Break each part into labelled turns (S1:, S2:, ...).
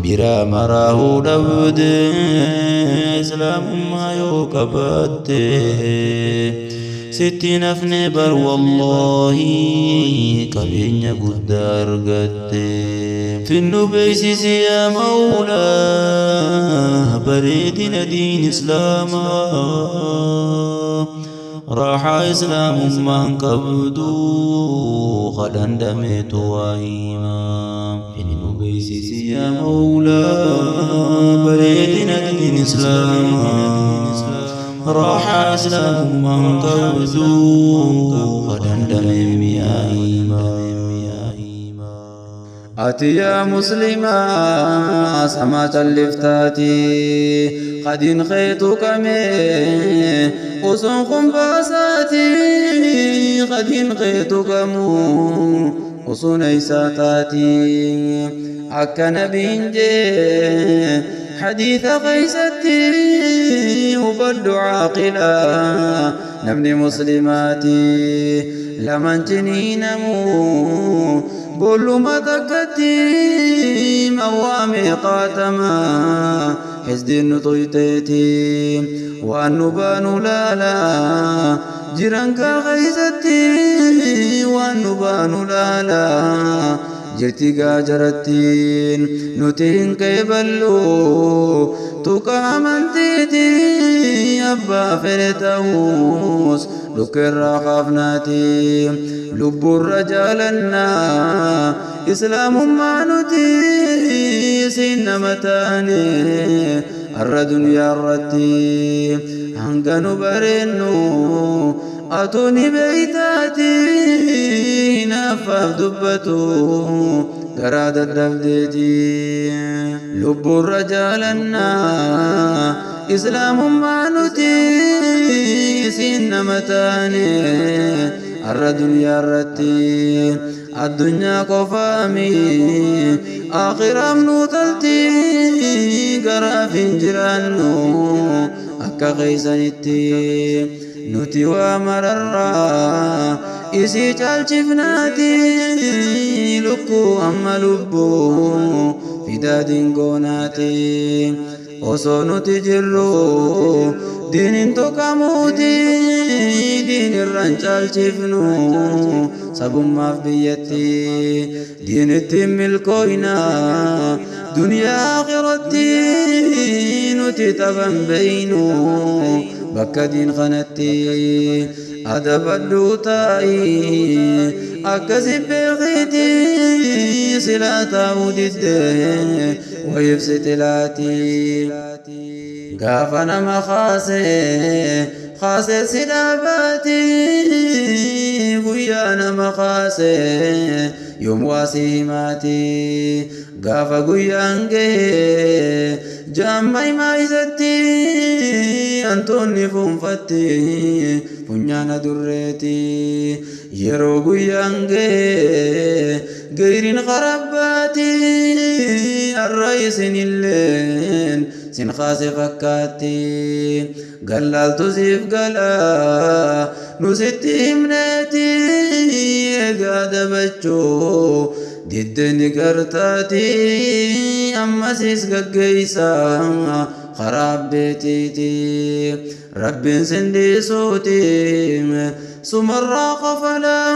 S1: Biraa maraahuu dhabde islaamummaa yoo qabatte, sitti nafne bar wallaahi qabeenya guddaa argatte. Finnu beeksisi yaa mawlaa bareedina diin islaamaa, raaxaa islaamummaan qabdu kadhandameetu waa himaa. Finnu beeksisi yaa mawlaa bareedina diin islaamaa, raaxaa islaamummaan qabdu kadhandame mi'aa himaa.
S2: Ati yaa muslimaa sama calliftaati, qadiin keetu kamee usun kumbaasaati, qadiin keetu kamuu usun eeysaa taati. Akka nabiin jee hadiisa keeysatti, hubadhu caaqilaa namni muslimaati laman ciniinamuu bolluma takkatti, mawaa meeqaatama xisdiin nu tuyteeti, waan nu baanu laala jiran kaa keeysatti, waan nu baanu laala jirti gaa jarattiin. Nuti hin qeeballu tuqa amantiiti, abbaa fedhe ta'us dhukkeerraa kaafnaati. Lubbuurra jaalannaa islaamummaa nuti, isin nama taane har'a duniyaa irratti hanga nu bareennu atuu ni beeytaati, hinaafaaf dubbatu garaa dadhabdeeti. Lubbuurra jaalannaa islaamummaa nuti, isin nama taane har'a duniyaa irratti addunyaa qofaami akhiraaf nu talti, garaaf hin jiraannu akka keeysanitti. Nuti waa mararraa isii caalchifnaati, lukkuu amma lubbuu fidaa dingoonaati. Osoo nuti jirru diinin tuqamuuti, diin irraan caalchifnu sabummaaf biyyatti, diinitti milkooyna duniyaa akhiratti. Nuti taphan beeynu bakka diin kanatti, adabadhuu taa'ii akkasi beekiiti, silaa taa'uu didde wayibsi xilaati. Gaafa nama kaasee kaasee si dhaabaati, guyyaa nama kaasee yoom waa si himaati. Gaafa guyyaan gahee jaamma himaa isatti antoonni fuunfatti funyaana durreeti. Yeroo guyyaan gahee gayriin qarabbaati, har'a isinilleen sin kaase fakkaatti. Gallaaltu siif galaa nu sitti himneeti, eegaa dabachuu diddeni gartaati, ammasis gaggeeysa karaa abbeetiiti. Rabbiin sin dhiisuuti sumarraa qofalaa,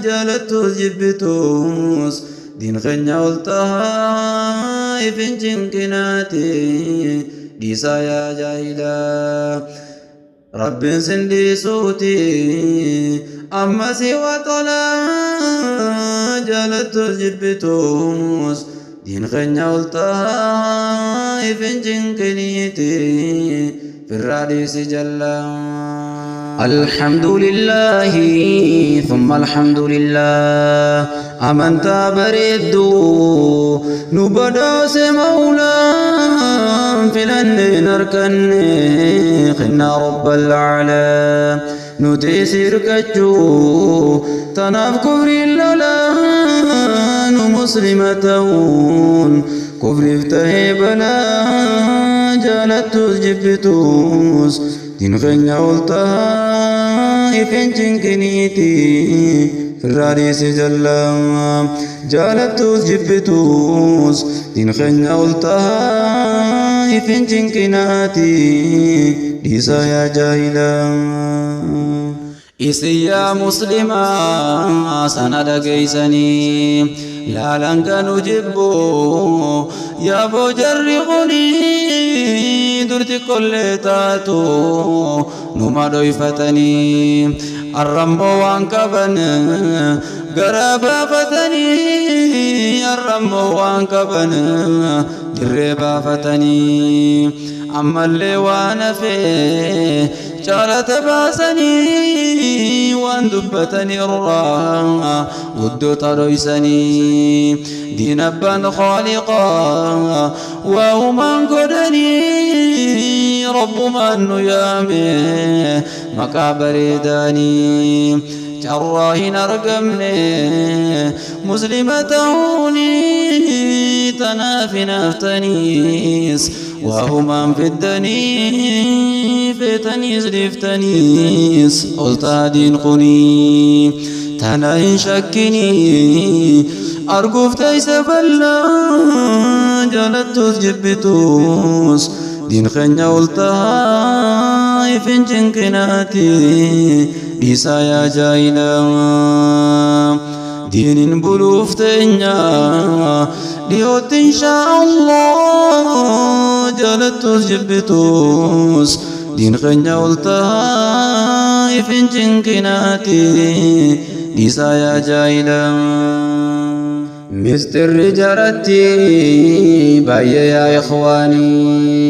S2: jaalattus jibbitus diin keenya ol tahaa ifin cinqinaati. Dhiisaa yaa jaahilaa, rabbiin sin dhiisuuti ammasi waxalaa, jaalattus jibbitus diin keenya ol tahaa ifin cinqiniiti, firraa dhiisi jallaa. الحمد لله ثم الحمد لله، أمنت بريدو نبداس مولا فلن نركن خنا رب العلا. نتيسير كجو تناف كفر لنا مسلمتون كفر افتهي بلا، جالتوس جبتوس دين keenya ol tahaa
S1: Ifin cinqiniiti firraa dhiisi jallaa. Jaalattuus jibbituus diin keenya ol tahaa ifin cinqinaati dhiisaa yaa jaahilaa. Isin yaa muslimaa sana dhageeysanii laalan kanu jibbu yaaboo jarri kuni durti kollee taatu numa dhoyfatanii arrammoo waan qaban gara baafatanii, arrammoo waan qaban dirree baafatanii, ammallee waan hafee caalata baasanii waan dubbatanirraa guddoota dhoysanii diin abbaan khaaliqaa waahumaan godhanii rabbumaan nu yaame maqaa bareedaanii carraa hin argamne muslima ta'uuni tanaaf hin haftaniis waahumaan fiddanii feetaniis dhiiftaniis ol taadiin kunii tana hin shakkinii arguuf teeysa bal'aa jaalattus jibbituus diin keenya ol tahaa ifin cinqinaati dhiisaa yaa jaahilaa. Diinin buluuf teenya dhiyootti inshaa Allah, jaalattus jibbituus diin keenya ol tahaa ifin cinqinaati dhiisaa yaa jaahilaa. Mistirri jaratti baay'ee yaa ikhwaanii,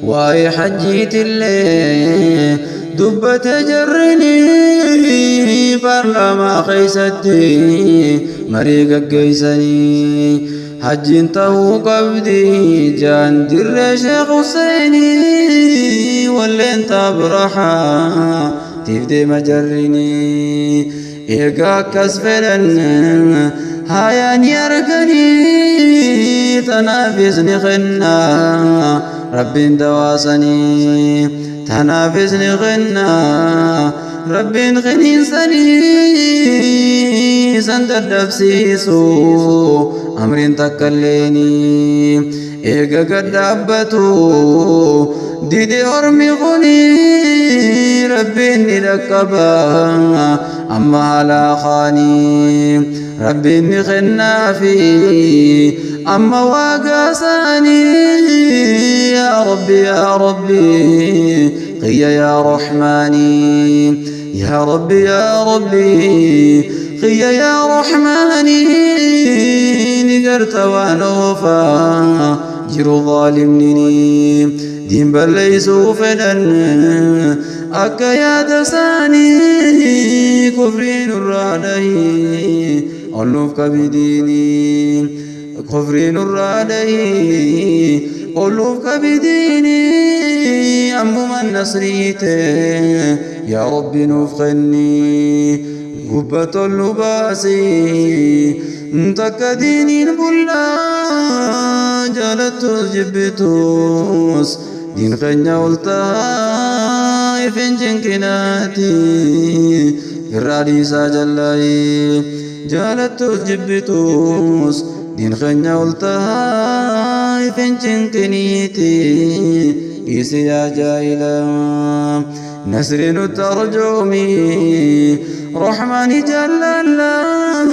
S1: waa'ee hajjiitillee dubbate jarrini paarlaamaa keeysatti marii gaggeeysanii hajjiin ta'uu qabdi jaan dirree Sheekh Huseenii walleen taabrahaa tiif deema jarrini. Egaa akkas fedhan hayaani arganii tanaafis ni kennaa rabbiin dawaasanii, tanaafis ni kennaa rabbiin kiniinsanii san daddabsiisu amriin takkalleeni. Eega gad dhaabbatu dide ormi kuni rabbiin ni dhaqqaba amma halaakaanii, rabbiin ni kennaafi amma waaqaasaanii. Yaa rabbi, yaa rabbi qiyya, yaa rahmaanii, yaa rabbi, yaa rabbi qiyya, yaa rahmaanii, ni garta waan oofaa jiru zaalimnini diin balleeysuu fedhan akka yaada isaanii kufrii nurraa dhahii ol nuuf qabi diinii, kufrii nurraa dhahii ol nuuf qabi diinii, ammuma nasriite yaa rabbi nuuf kennii gubbatol nu baasii takka diiniin bullaa. Jaalattus jibbitus diin keenya ol tahaa ifin cinqinaati irraa dhiisaa jallaayii. Jaalattus jibbitus diin keenya ol tahaa ifin cinqiniiti dhiisi yaa jaahilaa. Nasri nutti arjoomi rahmaani jallallaa,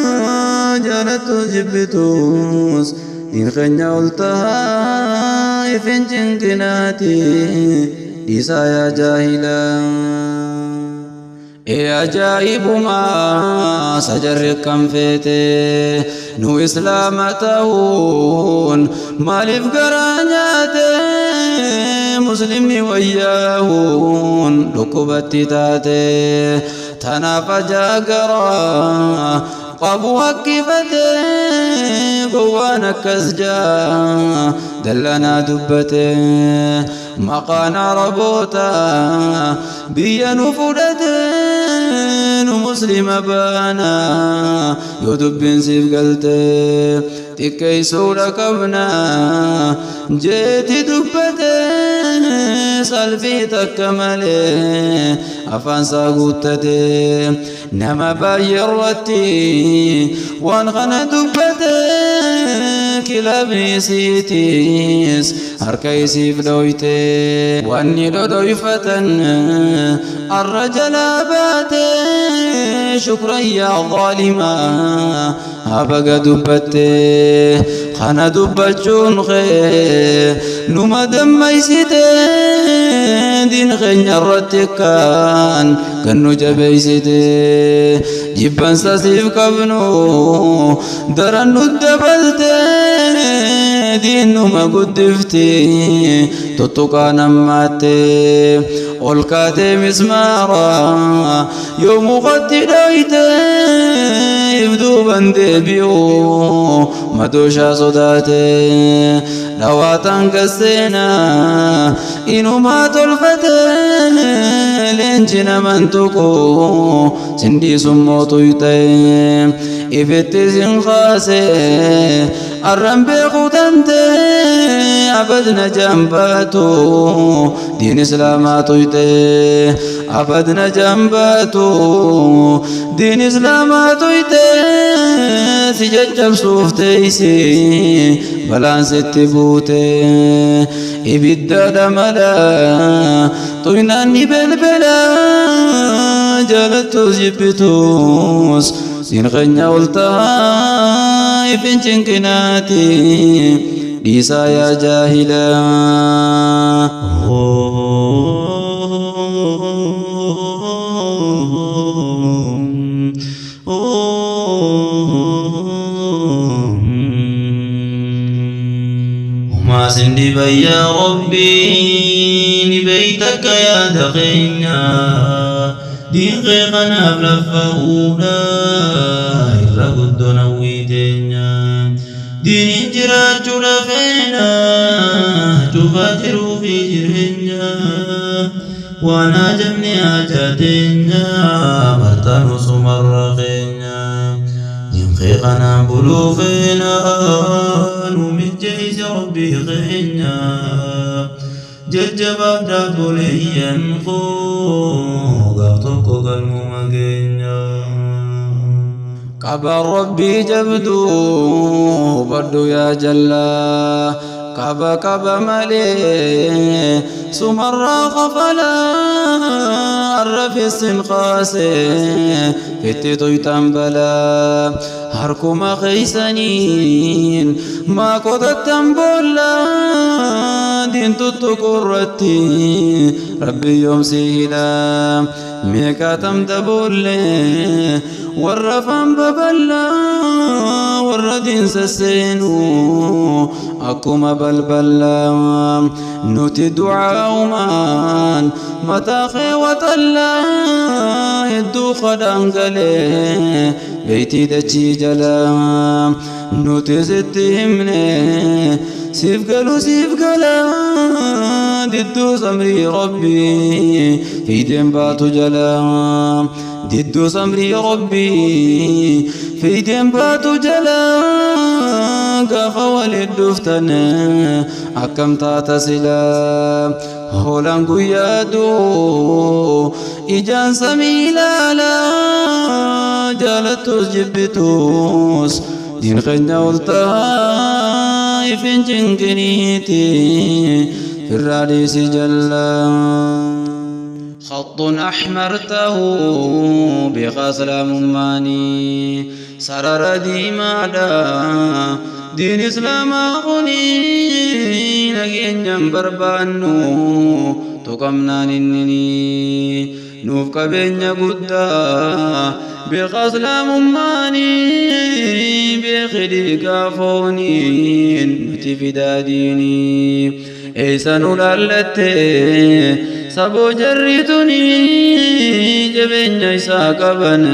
S1: jaalattus jibbitus diin keenya ol tahaa ifin cinqinaati dhiisaa yaa jaahilaa. Ee ajaa'ibumaa sajarri kan feete nu islaama ta'uun maaliif garaa nyaate, muslimni wayyaa'uun dhukkubatti taate tanaaf ajaa garaa qabu hakkifate gowwaan akkas jaa dallanaa dubbate maqaan araboota biyya nu fudhate nu muslima baana yoo dubbiin siif galte Xiqqeessuudha qabna jeeti dubbate, salphii takka malee afaansaa guuttate. Nama baay'ee irratti waan kana dubbate, kilabni isiitiis harka isiif dhoyte. Wanni dhodhoyfatan arra jalaa baate, shukran yaa zaalimaa habaga dubbatte. Kana dubbachuun kee numa dammaysite, diin keenya irratti kan gannu jabeeysite. Jibbansa siif qabnu daran nu dabalte, diin numa guddifti tuttuqaa nammaatte. Ol kaatee mismaara yoo mukatti dhoyte, if duuban deebi'u madooshaa sodaate. Dhawaatan gasseena inumaa tolfate, leenci naman tuqu sindiisummoo tuyte. Ifitti sin kaase arran beeku tante, abadna jambaatu diin islaamaa tuyte, abadna jambaatu diin islaamaa tuyte. Si jajjabsuuf teeysi balaan sitti buute, ibidda dhamala tuynaan ni belbela. Jaalattus jibbitus diin keenya ol ta'a, ifin cinqinaati dhiisaa yaa jaahilaa.
S3: Humaa sin dhiban yaa Rabbii, ni beeyta yaada keenya, diin kee kanaaf laffa'uudha irra guddoo hawwii teenya. Diiniin jiraachuudha feena cufa jiruu fi jireenya, waan hajamni haja teenya martanuu sumarra keenya. Diin kee kanaan buluu feena, nu mijjeeyse Rabbii keenya. Jajjabaadhaa boleeyyan koo, gaaf tokko galmuma keenya.
S1: Qaba Rabbii jabduu hubadhu yaa jallaa, qaba qaba malee sumarraa kafalaa. Arra fissin kaase fitti tuytan balaa, harkuma keeysaniin maa qotattan boollaa. Diin tuttuqurratti Rabbi yoomsii hidhaa, meeqaatam daboollee warra afaan babal'aa, warra diin sesseenuu akkuma balbalaa. Nuti du'aa'umaan mataa kee waxallaa, hedduu kadhaan galee beeytii dachii jalaa. Nuti sitti himne siif galu siif gala, didduu samrii Rabbii fiideen baatu jalaa, didduu samrii Rabbii fiideen baatu jalaa. Gaafa walit dhuftan akkam taata silaa? Hoolaan guyyaa duu ijaan samii ilaalaa, jaalattus jibbitus diin keenya ol ta'a, ifin cinqiniiti firraa dhiisi jallaa. خط أحمر تهو بخسلام ماني سرر ديمادا دين إسلام قني نجين بربانو تقمنا ننني nuuf qabeenya guddaa beeka islaamummaanii, beeki dhiigaa fooniin nuti fidaa diinii. Eessa nu laallatte saboo jarri tuni? Jabeenya isaa qaban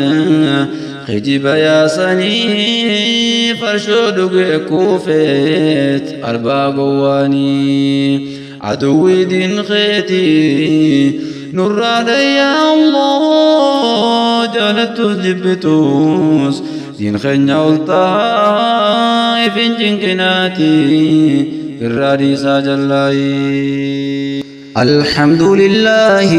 S1: kijiba yaasanii, farshoo dhugee kuufeet albaa gowwaanii. Aduwwii diin keetii nurraa yaa Allah, jaalattus jibbitus Diin keenya ol tahaa ifin cinqinaati irraa dhiisaa jallaayii.
S2: الحمد لله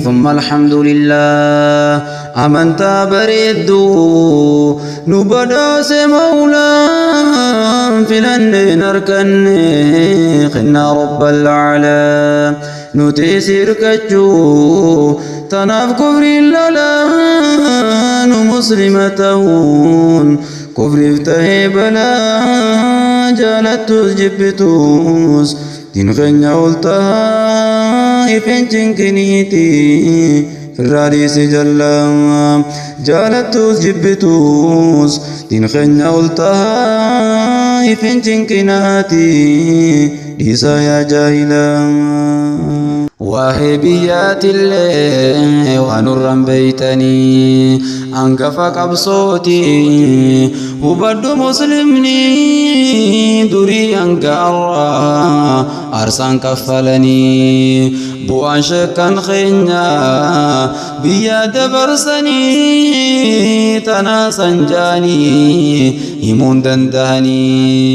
S2: ثم الحمد لله أمنت بريدو نبداس مولان في نركن خنا رب العلا نتيسير كجو تناف كفر اللالان مسلمتون كفر افتهي بلا جالتوس جبتوس دين keenya ol tahaa ifin cinqiniiti firraa dhiisi jallaa jaalattus jibbitus diin keenya ol tahaa ifin cinqinaati dhiisaa yaa jaahilaa.
S1: Waa'ee biyyaatillee waan nurraan beeytanii hangafa qabsooti hubadhu muslimni durii hanga har'aa aarsaan kaffalanii bu'aan shakkan keenya biyya dabarsanii tanaa sanjaanii himuun dandahanii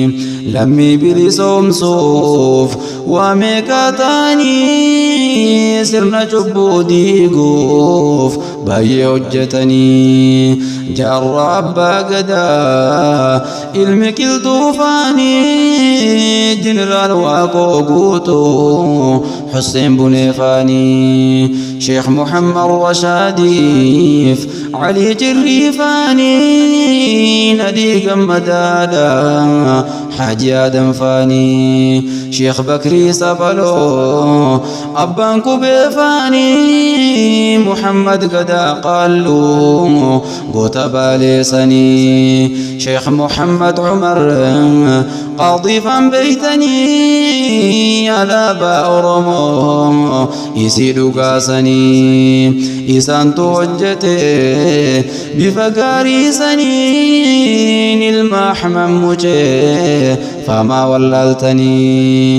S1: lammii bilisoomsuuf waa meeqa ta'anii sirna cubbuu diiguuf baay'ee hojjetanii jaarraa abbaa gadaa ilmi qilxuufaanii jeneraal Waaqoo Guutuu Xuseen Buneefaanii Sheekh Muhammad Rashaadiif Alii Jirriifaanii Nadii Gammadaadha Xaaji Aadam Faanii Sheekh Bakrii Sabaloo Abbaan Qubeefaanii Muhammad Gadaa Qaalluu goota Baaleessanii Sheekh Muhammad Umar Qaadiifaan beeytanii alaabaa Oromoo isii dhugaasanii isaantu hojjete bifa gaarii saniin ilma Ahmad Mucee famaa wallaaltanii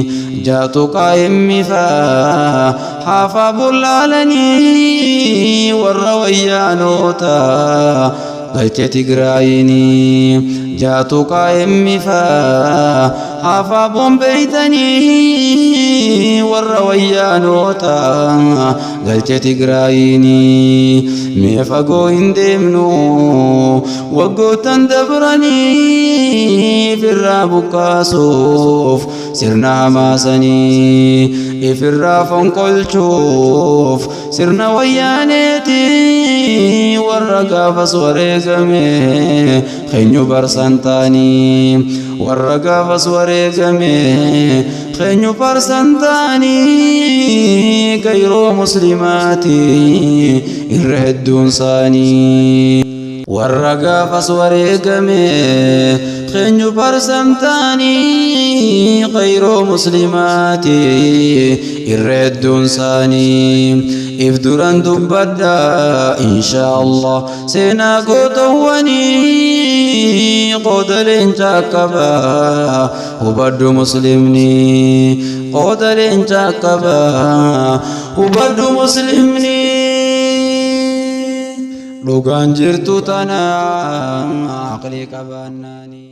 S1: jaatu qaa'immi faa haafaa bullaalanii warra wayyaanota galche Tigraayinii jaatu qaa'immi faa haafaa bombeeytanii warra wayyaanota galche Tigraayinii mee fagoo hin deemnu waggootan dabranii ifirraa buqqaasuuf sirna hamaasanii ifirraa fonqolchuuf sirna wayyaaneeti warra gaafas wareegame keenyu barsan ta'anii warra gaafas wareegame keenyu barsan ta'anii gayroo muslimaati irra hedduun isaanii warra gaafas wareegame keenyu barsan ta'anii gayroo muslimaati irra hedduun isaanii if duran dubbadha insha Allah seenaa gootawwanii qooda leencaa qaba hubadhu muslimni qooda leencaa qaba hubadhu muslimni dhugaan jirtu tana aqlii qabaannaanii.